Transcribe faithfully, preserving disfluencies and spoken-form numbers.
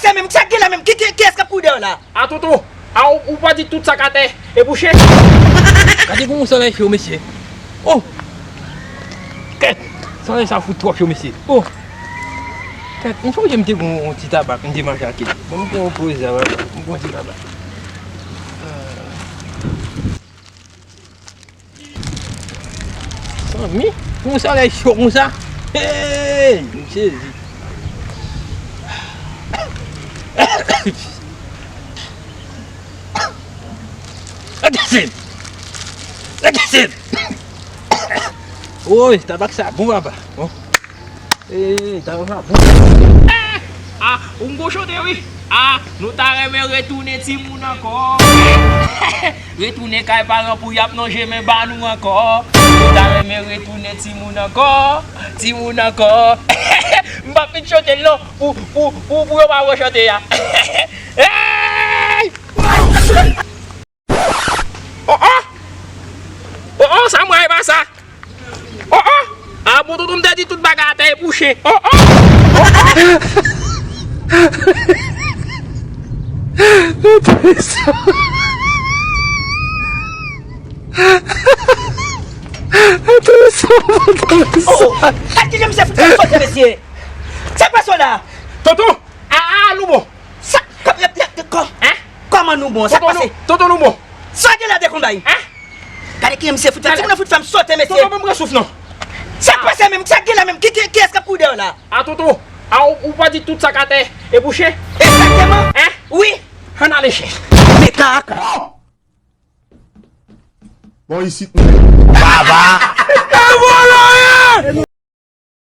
E menm, sa k gen la menm? Ki, ki, kiyès k ap kouri dèyè w la? A tonton, a ou, ou pa di tout sa k atè e bouche? Gade kòman sa lè cho, mesye. Oh! Kèt! Sa lè sa fout twò cho, mesye. Oh! Kèt, m sonje m te gon yon ti tabak, m te manje ak li. Bon, m pran yon poze la, m pran yon ti tabak. Zanmi, pou yon solèy cho konsa. Hey, m sezi. Lagasen! Lagasen! Woy, tabak sa bon, papa. Bon. Ee, ta va bon. Ah, ah, ou gon chante wi. Ah, nou ta renmen retounen timoun ankò. Retounen kay paran pou y ap lonje men ba nou ankò. Nou ta renmen retounen timoun ankò. Timoun ankò. M pa fin chante l non. Pou, pou, pou, pou yo pa wè chante a. Hey! Oh oh! Oh oh, sa mwen pa sa. Oh oh! Ah bon, tonton m te di tout bagay atè e pou chen. Oh oh! Oh oh! Oh, gad kijan misye fout fè m sote, mesye. Sa k pase w la? Tonton! Ah, ah, nou bon. Sa, kò, kò, kò, kò, kòman nou bon? Sa k pase? Tonton nou bon. Sa gen la de konbay? Hein? Gade kijan misye fout fè, timoun nan fout fè m sote, mesye. Tonton, ban m pran souf non. Sa k pase menm? Sa k gen la menm? Ki, ki, kiyès k ap kouri dèyè w la? A tonton, a ou, ou pa di tout sa k atè e bouche? Egzakteman. Hein? Wi. Ann ale chen. Men kaka. Bon, isit menm. Baba. E vòlè!